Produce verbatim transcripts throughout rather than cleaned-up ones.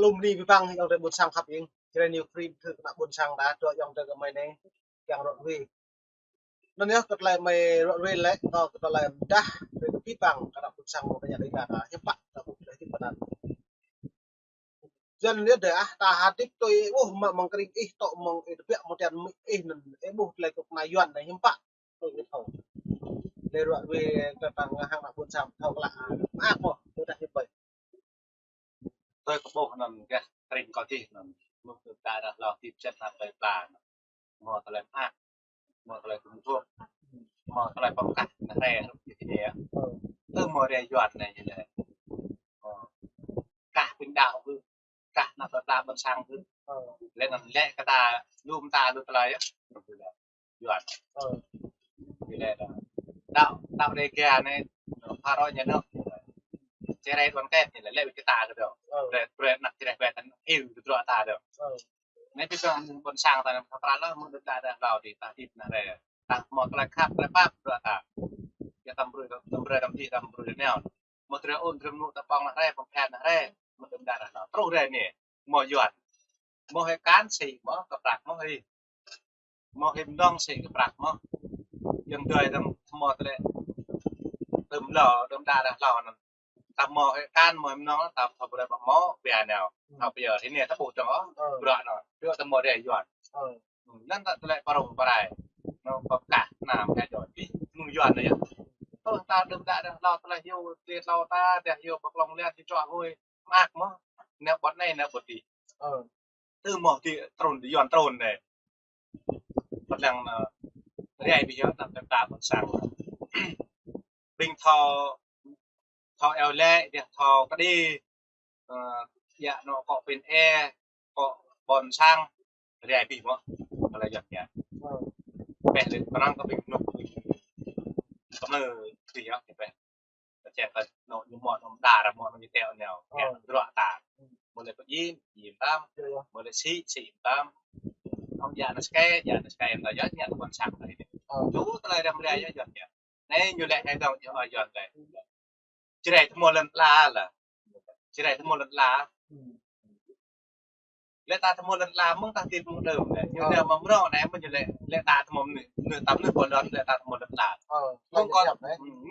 Lŏm ni ƀing ayŏng adơi ƀôn sang khăp ing. Jrai ñu free thư kơ ană ƀôn sang ta, dŏ ayŏng adơi kơ mơi anai, kiăng rŏ ruai. Anŭn yơh kơ tơlơi mơi rŏ ruai lĕ, kơ tơlơi mơdah, ruai kơ ƀing kơ ană ƀôn sang mơ̆ng tơña đĭ đa ta, hiư̆m pă, ta ƀu tơlơi hiư̆m pă ta. Yuan anai dêh ah, ta hơdip tui ih, ôh, mă mơ̆ng kơring ih, tŏ mơ̆ng ih, tơbiă mơ̆ng tian mơ̆ng ih, anŭn ih ƀuh tơlơi kơ ană Yuan anai hiư̆m pă. Tui ih thâo. Lĕ rŏ ruai kơ tơ̆ng hăng ană ƀôn sang thâo klă, ah, mơak mơ̆, tui dah hiư̆m pă. Tui kơ ƀuh anŭn gah kơring kâo dih anŭn. Mơ̆ng tơdah dah hlâo hơdip čet anăp tơlơi pla anŭn. Mơ̆ tơlơi mơak, mơ̆ tơlơi tŭm tŭm, mơ̆ tơlơi pơkah ană hrơi hrup ñu tơña. Tui mơ̆ rai Yuan anai ñu lĕ. Ơ, kah ƀing đaŏ kơ, kah ană plơi pla ƀôn sang kơ. Lĕ anŭn lĕ kơ ta, lŏm ta lu tơlơi yơh. Yuan. Ơ. Ñu lĕ đaŏ, đaŏ Dega anai, phara ñu anŭn. Jrai đoàn kết ñu lĕ, lĕ ƀing ta kơ dŏ. Ơ. Brơi, brơi anăp Jrai ƀĕ tơ̆n hil kơ drŏ ta dŏ. Ơ. Anai ƀing ƀôn sang ta anai, ta pơră lŏ, mơ̆ đưm đă đah hlâo dih, ta hơdip ană hrơi. Ta mơ̆ tơlơi khăp, tơlơi pap drŏ ta. Yua ta brơi, ta brơi đăm dih, ta brơi đơnao. Mơ̆ drơi ôn, drơi mơnŭ, ta ƀơ̆ng ană hrơi, pơphen ană hrơi. Mơ̆ đưm đă đah hlâo. Truh hrơi anai, mơ̆ Yuan. Mơ̆ hơi kan sĭ, mơ̆ kơprăk, mơ̆ hơi. Mơ̆ hơi mơnơ̆ng sĭ kơprăk mơ̆. Yơ̆ng dơi tơ̆m mơ̆ tơlơi. Tơ̆m hlâo, đưm đă đah hlâo anŭn. Ta mơ̆ hơi kan, mơ̆ hơi mơnơ̆ng, ta thâo brơi ƀă mơ̆, ƀiă nao. Thâo ƀiă, hĭ anai ta ƀuh dơ̆ng ôh, Ơ. Bruă anŭn. Ƀiă ta mơ̆ rai Yuan. Ơ. Anŭn ta tơlơi pơrông pơrai. Anŭn pơkah, anăm kơ dŏ dih. Mơ̆ng Yuan anai yơh. Tơdah ta đưm đă đah hlâo, tơlơi hyu, tơlơi hlâo ta, dah hyu pơklŏng lian, tơlơi čuă hơi. Mơak mơ̆. Anai ƀôn anai, anai ƀôn dih. Ơ. Tui mơ̆ dih trŭn, dih Yuan trŭn anai. Pơlăng, ơ, rai ƀing yơh, anăp plơi pla ƀôn sang. Ƀing thâo, thâo iâu laĭ, ƀing thâo kơđi, ơ, yua anŭn kơ pin e, kơ ƀôn sang, rai ƀing mơ̆, kơ lĕ yơh yơh. Ƀĕ lĕ pơrăng kơ ƀing anŭn, ƀing kơmlư ƀing yơh, ƀĕ. Kơčĕ kơ anŭn ñu mơ̆ anŭn đa ra mơ̆ anŭn ñu teo neo. Ơ. Kơ drŏ ta. Mơ̆ lĕ pơjing, jing tam. Yơh, yơh. Mơ̆ lĕ sĭ, sĭ tam. Anŭn yua anŭn skai, yua anŭn skai, anŭn yơh, ñu ƀôn sang ta anai. Ơ. Ču tơlơi răm rai yơh, yơh, yơh. Anai ñu lĕ hai dong, yơh, Yuan lĕ. Jrai tơmơ̆ lŏn ala. Jrai tơmơ̆ lŏn ala. Lĕ ta tơmơ̆ lŏn ala mơ̆ng ta hơdip mơ̆ng đưm lĕ. Ñu lĕ mơ̆ng mrâo anai mơ̆ ñu lĕ, lĕ ta tơmơ̆ mơnuih, mơnuih ta mơnuih ƀôn lŏn lĕ ta tơmơ̆ lŏn ala. Mơ̆ng kơ,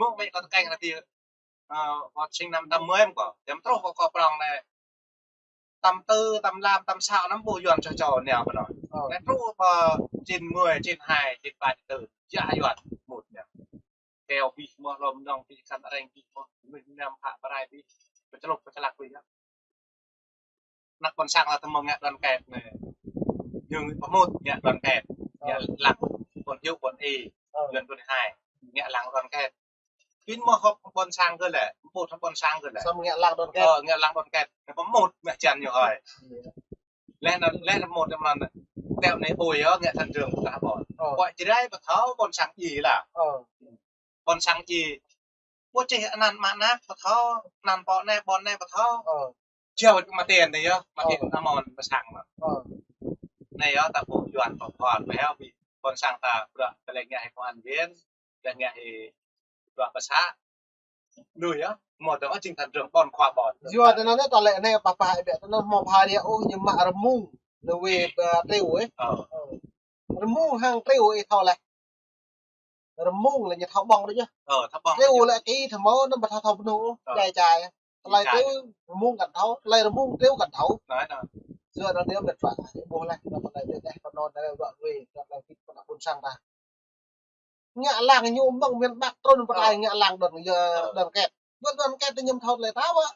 mơ̆ng kơ tơkeng hơdip, ơ, kơ sinh năm tám mươi mơ̆ng kơ. Tơm truh kơ kơ prong anai. Tám tư, tám lăm, tám sáu năm ƀu Yuan čô čô neo ƀơi anŭn. Anai truh pơ chín mươi, chín hai, chín ba, chín tư. Čă Yuan mŭt neo. Keo ƀing mơ̆, lŏm nong ƀing, kăn areng ƀing mơ̆, mơnuih mơnam phă pơrai ƀing, pơčlŏk pơčlăk ƀing yơh. Anăp ƀôn sang ta tơmơ̆ ngă đoàn kết anai. Ñu pơmŭt ngă đoàn kết. Ngă lăng ƀôn hyu ƀôn i, Yuan ƀôn hai. Ngă lăng đoàn kết. Ƀing mơ̆ hŏk ƀôn sang kơ lĕ, ƀu thâo ƀôn sang kơ lĕ. Samơ̆ ngă lăng đoàn kết. Ơ, ngă lăng đoàn kết. Ngă pơmŭt ngă čan ñu hơi. Lĕ anŭn, lĕ anŭn mơ̆ tơmơ̆n anŭn. Teo anai ƀu yơh, ngă than rơ̆ng ta ƀôn. Ơ. Ƀu Jrai pơthâo ƀôn sang djai lah. Ơ. Ƀôn sang djai. Ƀu čih anăn mă anak pơthâo, anăn pô anai, ƀôn anai pơthâo. Ơ. Jao mă tiền anai yơh, mă tiền anăm mơ̆n pơ sang mơ̆n. Ơ. Anai yơh, ta ƀuh Yuan pơthâo, pơheo ƀing ƀôn sang ta bruă, tơlơi ngă hĭ công an viên, tơlơi ngă hĭ bruă pơsă. Lui yơh, mơ̆ tơ̆ng jing than rơ̆ng ƀôn khua ƀôn. Yua tơnăn ta lĕ anai pơpă ih ƀĕ tơnăn mơ̆ pha ria ôh ñu mă rơmung. Lĕ wê ba triu ih. Ơ. Rơmung hăng triu ih thâo leh. Rơmung lĕ ñu thâo ƀơ̆ng đôč yơh. Ơ, thâo ƀơ̆ng. Triu lĕ kơ ih thâo mơ̆, anăm ƀu thâo thâo pơnŭ. Ơ. Jai jai. Tơlơi triu rơmung kăn thâo, tơlơi rơmung triu kăn thâo. Anai, anai. Yua anŭn anai mĕt wa, ƀuh leh, tơlơi dêh, tơlơi rơnŭk, tơlơi wê, tơlơi hơdip kơ ană ƀôn sang ta. Ngă lăng ñu mơ̆ng miền Bắc trŭn pơ Jrai ngă lăng đơ̆n, yua đoàn kết. Ƀu đoàn kết tơ ñu thâo lĕ ta wă.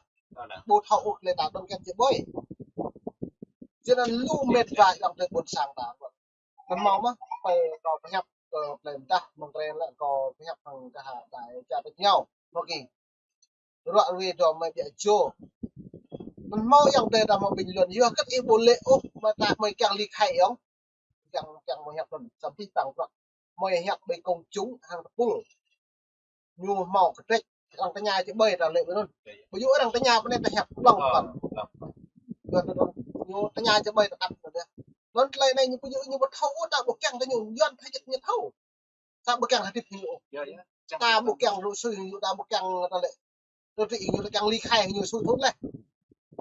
Ƀu thâo ôh lĕ ta đoàn kết či ƀơi. Yua anŭn lu mĕt wa ayŏng adơi ƀôn sang ta. Anŭn mơ̆ mơ̆, pơ kâo pơhiăp, ơ, plei mơdah mơ̆ng tơlơi lĕ kâo pơhiăp hăng kơ hă đai ča pơt ñu. Mơ̆ ki. Ră ruai dŏ mơi ƀiă čô. Anŭn mơ̆ ayŏng adơi ta mơ̆ ƀing Yuan yơh kơ ih ƀu lĕ ôh, mơi ta mơi kiăng ly khai ayŏng. Kiăng, kiăng mơi hiăp anŭn, samơ̆ pih păng prăk. Mơi hiăp ƀơi công chúng hăng tơpul. Ñu hmâo kơdrĕč, arăng tơña či ƀơi ta lĕ ƀơi anŭn. Ƀu djơ̆ arăng tơña pơ anai ta hiăp ƀlŏng păn. Yuan ta anŭn, ñu tơña či ƀơi ta đăp anŭn yơh. Anŭn tơlơi anai ñu ƀu djơ̆, ñu ƀu thâo ôh ta ƀu kiăng ta ñu, Yuan ta jĕ ñu thâo. Ta ƀu kiăng hơdip ñu ôh. Ta ƀu kiăng rŭ sui ñu, ta ƀu kiăng ta lĕ. Tơdơi ñu ta kiăng ly khai ñu sui thun leh.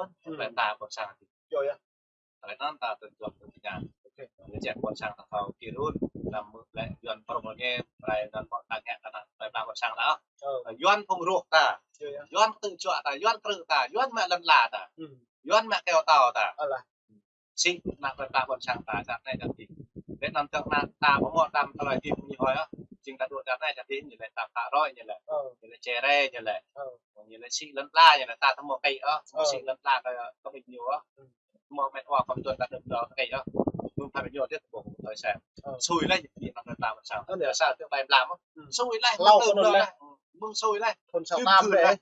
mơ̆n, tơlơi ta ƀôn sang. Yơh, yơh. Tơlơi anŭn ta tơjuăt tơña. Ôkê. Ñu čang ƀôn sang ta thâo kir ŭn, lăm mơ̆ lĕ Yuan prong lĕ, rai anŭn ƀu ta ngă ta anŭn, tơlơi ta ƀôn sang ta. Ơ. Yuan phung rŏh ta. Yơh, yơh. Yuan tơjuăt ta, Yuan krư̆ ta, Yuan mă lŏn ala ta. Yuan mă kơyâo tâo ta. Alah. Sĭ anŭn tơlơi ta ƀôn sang ta, čang anai čang adih. Lĕ anŭn čang anai ta ƀu hmâo tơlơi hơdip ñu hơi ôh. Jing ta dŏ čang anai čang adih ñu lĕ ta phă rơi ñu lĕ. Ơ. Ñu lĕ čere ñu lĕ. Ơ. Ñu lĕ sĭ lŏn ala ñu lĕ ta tơhmâo kĭ ôh. Ơ. Sĭ lŏn ala ta kơ ƀing ñu ôh. Hmâo met wa khŏm tuan ta đơ̆m đơ̆m kĭ ôh. Mơ̆ng phara ñu dih ƀu hmâo tơlơi sem. Ơ. Sui lĕ ñu anŭn tơlơi ta ƀôn sang. Ơ, nè. Sa tơlơi ƀlăm ôh. Sui lĕ. Hlâo mơ̆ng anŭn lĕ. Mơ̆ng sui lĕ. Thun sa tam lĕ.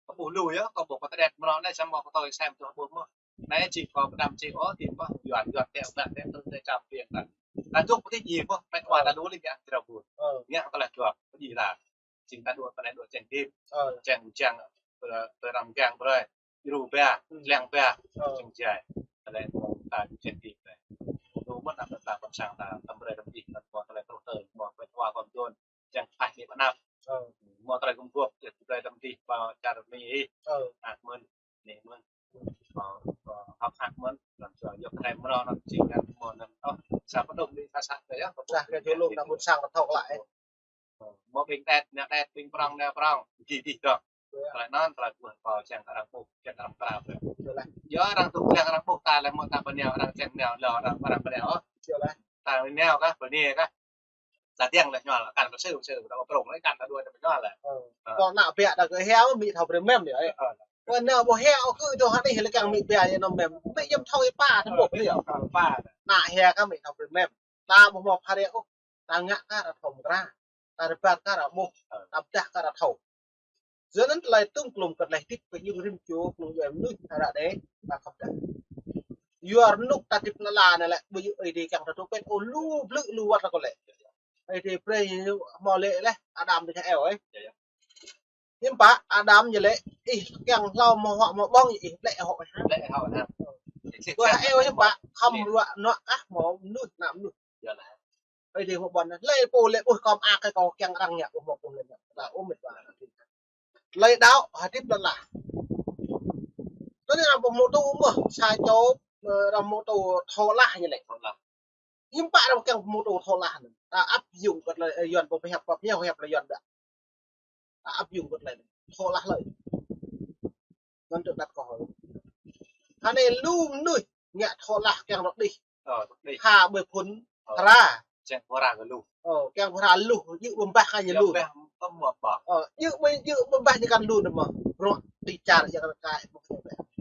Kơ ƀuh lu yơh, kơ ƀuh kơ tơđet mơ̆n anai, samơ̆ kơ tơlơi sem tơl ƀuh mơ̆n. Anai či kơ pơdăm či ôh, tim ƀuh, Yuan, Yuan tĕ ƀă tĕ tơl tĕ čăm piêng ta. Ta dŏ pơtĭ djai ƀuh, met wa ta lu lĕ ngă, tơlơi ƀuh. Ơ. Ngă tơlơi dŏ, pơdjai ta. Jing ta dŏ, ta anai dŏ čang hơdip. Ơ. Čang, čang, tơ, tơrăm kiăng brơi. Djru ba, lăng ba. Ơ. Čang djai. Tơlơi mơ̆ng ta čang hơdip anai. Lu mơ̆n ta, ta ƀôn sang ta, tơm brơi tơm dih, ta ƀuh tơlơi truh tơl, ƀuh met wa khŏm tuan. Čang phah ñu pơanăp. Ơ. Hmâo tơlơi gum gôp, tơlơi tơm dih, ƀă čar Mi ih. Ơ. Hăk mơ̆n, anai mơ̆n. Ơ, ơ, hăp hăk mơ̆n, lăm čô yŏk krem mrâo anŭn, jing ngăn hmâo anŭn, ơ, sa pơdŏng anai sa sa tơ yơh, sa kơ jơlung ană ƀôn sang ta thâo klă. Ơ, hmâo ƀing đet, ană đet, ƀing prŏng, ană prŏng, dih dih dŏ. Tơlơi anŭn, tơlơi ƀuh kâo čang arăng ƀuh, čang arăng prap. Yua arăng tŭ, čang arăng ƀuh, ta lĕ mơ̆ ta bơnai arăng čang nao, lơ arăng, arăng bơnai ôh. Ta nao kah, bơnai kah. Ta tiang lĕ ñual, kăn kơ sư, sư, ta prong lĕ kăn ta đuaĭ ta ñual lĕ. Kâo nao biă ta kơ hiao, mĭ thâo brem mem yơh. Kâo nao ƀu hiao, kơ dŏ hơnĭ lĕ kiăng mĭ biă yơh nao mem. Mĭ yơh thâo yơh pă, ta ƀuh yơh. Pă. Nao hiao kah mĭ thâo brem mem. Ta ƀu hmâo phara ôh, ta ngă kah ră thâo mơkra, ta rơbat kah ră ƀuh, ta pơdah kah ră thâo. Yua anŭn tơlơi tŭm klum kơ tơlơi hơdip kơ ñu rĭm čô klum yua mơnuih ta ră anai, ta khăp dah. Yua rơnŭk ta hơdip lala anai lĕ, ƀu djơ̆ Ơi Adai kiăng ta tŭ pĕt, ôh lu blư̆ lu wăt kơ lĕ. Ơi Adai brơi ñu hmâo lĕ leh, Adam tơ Eva ơi. Hiư̆m pă, Adam ñu lĕ, ih kiăng hlâo hmâo huă hmâo ƀơ̆ng, ih lĕ hŏ ha. Lĕ hŏ ha. Ƀơi Eva hiư̆m pă, khŏm ruă nuă kah hmâo mơnuih, ană mơnuih. Ơi Adai hmâo ƀuăn, lĕ pô lĕ ƀuh kâo mơak kơ kâo kiăng arăng ñă, ƀuh hmâo pô lĕ ñă. Ta ôm mĕt wa. Tơlơi đaŏ, hơdip lala. Tui anŭn arăng pơhmutu mơ̆, sa čô, ơ, arăng pơhmutu thâo lah ñu lĕ. Thâo lah. Hiư̆m pă arăng kiăng pơhmutu thâo lah anŭn. Ta áp dụng kơ tơlơi, ơ, Yuan pơhiăp, pơhiăp, hiăp tơlơi Yuan dah. Ta áp dụng kơ tơlơi anŭn. Thâo lah lơi. Anŭn tơdah kâo hơi. Hơnai lu mơnuih ngă thâo lah kiăng rŏ đih. Ơ, rŏ đih. Ha ƀơi phŭn. Ơ. Phara. Čang phara kơ lu. Ơ, kiăng phara lu, djơ̆ ƀơ̆ng bah kơ ñu lu. Ƀơ̆ng bah, ƀơ̆ng bah. Ơ, djơ̆ ƀơ̆ng, djơ̆ ƀơ̆ng bah ñu kăn lu anŭn mơ̆. Bruă đĭ čar yang rơkai.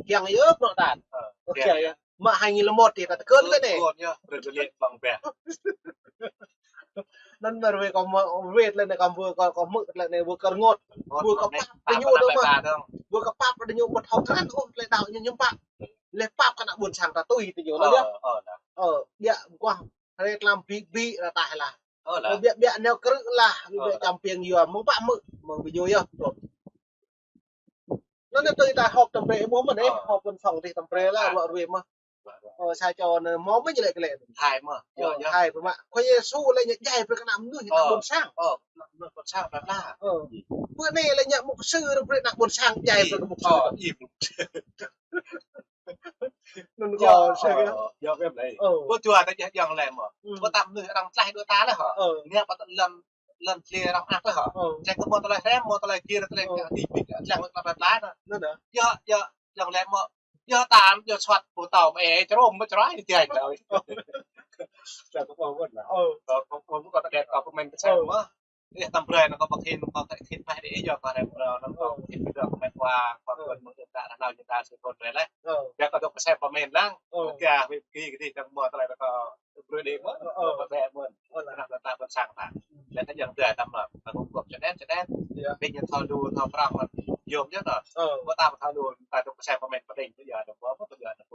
Kiăng yơh bruă tan. Ơ, ôkê kiăng yơh. Mă hai nghìn lẻ một thì ta tơkơn kơ anai. Tơkơn yơh, brơi kơ lĕ ƀơ̆ng bah. Anŭn mơ̆ rơwe kâo mơ̆, rơwe tơlơi anai kâo mơ̆, kâo, kâo mơ̆ tơlơi anai wơ̆t kơ rơngot. Wơ̆t kơ pap kơ ñu đôč mơ̆. Wơ̆t kơ pap kơ ñu ƀu thâo krăn ôh tơlơi đaŏ ñu hiư̆m pă. Lĕ pap kơ ană ƀôn sang ta tui tơ ñu anŭn yơh. Ơ, ƀiă mơguah. Hơrĕ tlam bi, bi ră tah lah. Ơ, ƀiă, ƀiă nao krư̆ lah, ƀiă čăm piêng yua, mơ̆ng pă mơ̆, mơ̆ng bi ñu yơh. Anŭn anai tui ta họp tơm pre ƀuh mơ̆n anai, họp văn phòng tih tơm pre lah, ruă rui mơ̆. Ơ, sa čô anai hmâo mơ̆ ñu lĕ kơ lĕ. Hai mơ̆. Ơ, hai pơ mă. Khua Yêsu lĕ ñu djai brơi kơ ană mơnuih, ană ƀôn sang. Ơ, ană ƀôn sang pơpla. Ơ. Bơ anai lĕ ñu mục sư brơi ană ƀôn sang djai brơi kơ mục sư. Anŭn kâo sĕ. Ơ, yua kơ anai. Ơ. Ƀu dua ta jĕ jŏng lĕ mơ̆. Ơ. Ƀu tam mơnuih arăng tlaih đuaĭ ta lĕ hŏ. Ơ. Ñu ƀu tơlơi, lăm tlaih arăng ăt lĕ hŏ. Ơ. Čang kơ mơ̆ tơlơi hrăm, mơ̆ tơlơi kir, tơlơi kir, ti pik, čang lĕ tơlơi tlaih anŭn. Anŭn anŭn. Yua, yua, jŏng lĕ mơ̆. Yua tam, yua suăt, ƀu tơm, ê, črôm, mơ̆ čroi, ti ai tơlơi. Čang kơ mơ̆ mơ̆n lah. Ơ. Kâo, kâo, kâo, kâo ta đĕt, kâo pơmĭn kơ čang mơ̆. Ih, tơm brơi anŭn kâo pơkhin, kâo tơkhin mah dih, yua kâo rem rơ anŭn kâo pơkhin kơ dŏ kơ met wa, kâo ƀuăn mơ̆ ta ră anai ñu ta sui thun brơi leh. Yua kâo dŏ kơ sem pơmĭn lăng. Kâo kiăng wĭt kơ dih, čang mơ̆ tơlơi kâo brơi dih mơ̆n, kâo pơkhin mơ̆n. Kơ ană ta ƀôn sang ta. Lĕ ta jŏng brơi tơm lăm, ta kơkuh kơkuh čơđen, čơđen. Ƀing ñu thâo lu, thâo prong mơ̆n. Yôm yơh ta. Ƀu ta thâo lu, ta dŏ kơ sem pơmĭn pơđing, ƀu djơ̆ anŭn ƀu, ƀu djơ̆ anŭn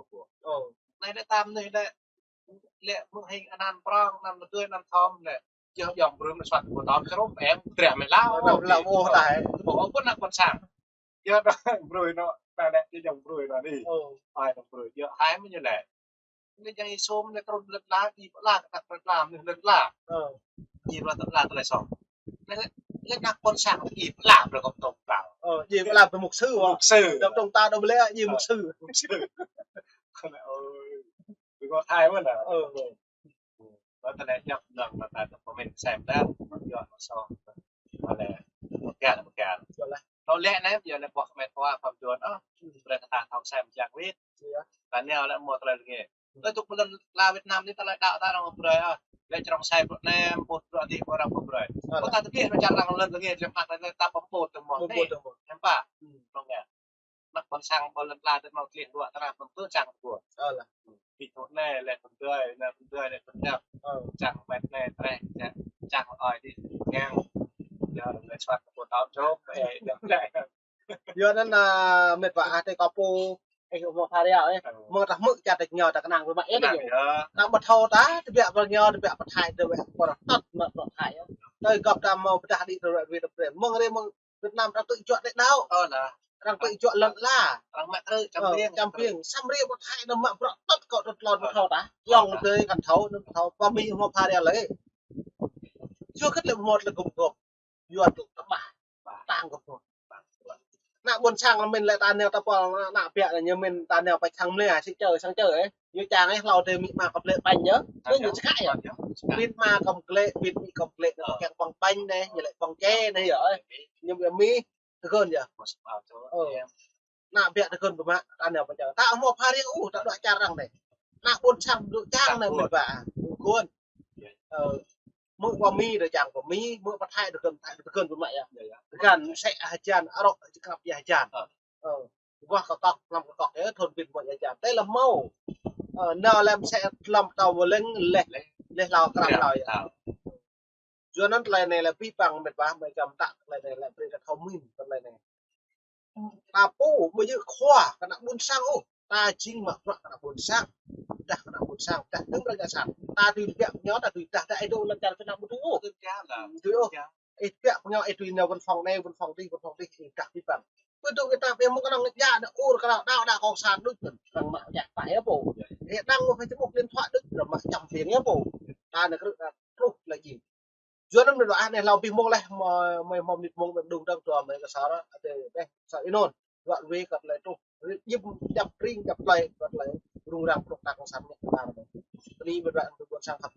ƀu. Anai lĕ tam anai lĕ. Lĕ mơ̆ng hing anăn prong, anăn mơdơi, anăn thom lĕ. Yua jŏng brơi mơ̆ suăt ƀu tơm črôm, em, treh mơ̆ lao. Ơ, lao ôh tai. Ƀu ƀu ană ƀôn sang. Yua dŏ brơi anŭn, ta lĕ yua jŏng brơi anŭn anai. Ơ. Ai dŏ brơi, yua hai mơ̆ ñu lĕ. Anai jang Yêsu anai trŭn lĕ la, ih pơala kơ ta pơala, anai lĕ la. Ơ. Ih pơala tơlơi la tơlơi sŏng. Lĕ, lĕ ană ƀôn sang ih pơala brơi kơ tơm pơala. Ơ, ih pơala brơi mục sư. Mục sư. Dŏ tơm ta dŏ lĕ ih mục sư. Mục sư. Ơi. Ƀu thâo thai mơ̆n lah. Ơ. Ƀu thâo lĕ ñăp nang mơta tơ pơmĭn sem dah, yua mơ̆ sŏ. Ƀu lĕ, ƀu kiăng, ƀu kiăng. Yua lĕ. Tơlơi lĕ anai, yua lĕ ƀuh met wa pơm duôn, ơ. Brơi kơ ta thâo sem jang wĭt. Yua. Ta nao lĕ mơ̆ tơlơi lĕ. Tơlơi tŭ pơlŏn la Việt Nam anai tơlơi đaŏ ta arăng brơi, ơ. Lĕ črŏng sai bruă nem, put bruă dih, arăng brơi. Ơ. Kơ ta tơbiă mơ̆ čar arăng lŏn lĕ, lĕ mă tơlơi ta pơm put tơm mơ̆n. Pơm put tơm mơ̆n. Em pă. Tơlơi lĕ. Ană ƀôn sang ƀu lŏn la tơ mơ̆ tlih ruă tơnap tơm tơ čang ƀu. Ơ lah. Ƀing tŭ anai lĕ tơm dơi, anai tơm dơi lĕ tơm dăp. Ơ. Čang met anai treh, čang, čang ơi dih, ngang. Yua lĕ suăt kơ ƀu tơm čôm, ê, dăp lĕ. Yua anŭn, a, met wa, a, tơ kâo pô, ê, mơ̆ phara, ê. Ơ. Mơ̆ ta hmư̆ čar tơ ñu ta kơnang ƀu mă, ê, ta ƀu thâo ta, tơbiă ƀơi ñu, tơbiă pơ Thái, tơbiă pơ tơt mă pơ Thái, ơ. Tơ găp ta mơ̆ pơdah đĭ tơ ră wĭt tơ brem. Mơ̆ng rê mơ̆ng Việt Nam ta tui juă tơlơi đaŏ. Ơ lah. Arăng tui juă lŏn la. Arăng mă krư̆, čăm piêng. Ơ, čăm piêng. Samơ̆ rê ƀu thâo anŭn mă bruă tơt kơ tơt lŏn ƀu thâo ta. Yŏng tơi kăn thâo, anŭn ƀu thâo. Pơmĭn hmâo phara lĕ. Yua kơ lĕ hmâo tơlơi gum gôp. Yua tŭ tơƀah. Tang gôp hmâo. Ană ƀôn sang lĕ mĭn lĕ ta nao ta pơl ană biă lĕ ñu mĭn ta nao pơ sang mlĕ, sĭ čơ, sang čơ, ê. Yua čang ê, hlâo tơ mĭ mă kơplĕ ƀañ yơh. Ñu ñu čơkă yơh. Ƀĭt mă kơplĕ, ƀĭt mĭ kơplĕ, ñu kiăng ƀơ̆ng ƀañ anai, ñu lĕ ƀơ̆ng čê anai yơh, ê. Ñu ƀu mĭ tơgơ̆n yơh. Ơ. Ană biă tơgơ̆n pơmă, ta nao pơčah. Ta hmâo phara ôh, ta dŏ čar arăng anai. Ană ƀôn sang dŏ čar anai mĭt wa. Tơgơ̆n. Ơ. Mơ̆ pơ Mi dŏ čang pơ Mi, mơ̆ pơ Thái tơgơ̆n, Thái tơgơ̆n pơmă yơh. Tơgơ̆n mơsĕ hơjan, arŏ čơkrăp yơh hơjan. Ơ. Wah kơ kŏk, năm kơ kŏk, ơ, thun bin mơ̆ hơjan. Tơlơi hmâo. Ơ, nao lĕ mơsĕ tlam tao mơleng leh, leh hlâo krăp hlâo yơh. Yua anŭn tơlơi anai lĕ pơpă mĭt wa, mơi čăm ta tơlơi anai lĕ brơi kơ thâo mĭn tơlơi anai. Ta pô, mơi yơh khua, kơ ană ƀôn sang ôh. Ta jing mă bruă kơ ană ƀôn sang. Dah kơ ană ƀôn sang, dah tơm rơngiă sang. Ta tui biă pơño, ta tui dah, dah ih dŏ lăm čar Việt Nam ƀu tui ôh. Tui ôh. Ih biă pơño, ih tui nao văn phòng anai, văn phòng adih, văn phòng adih, ih dah pơpă. Ƀu dŏ kơ ta ƀu mơ̆ng kơnơ̆ng ja, dah ur kơ dah, dah kông sản đôč, kơnơ̆ng mă ja pă yơh pô. Ih đang ngă Facebook điện thoại đôč, kơnơ̆ng mă čăm phiêng yơh pô. Ta anai krư̆, ta truh lĕ jing. Yua anŭn mĭt wa ah anai hlâo abih mông leh, mơi, mơi hmâo mơnit mông mơ̆ng đung dơ̆ng dua mơi kơ sar, adih, adih, sar inŭn. Dua wê kơ tơlơi truh. Jim djăp ring, djăp tơlơi, kơ tơlơi rŭng răng prŏk ta kông sản ñu kơ ta anai. Tơlơi mĭt wa ah anai ƀôn sang khăp.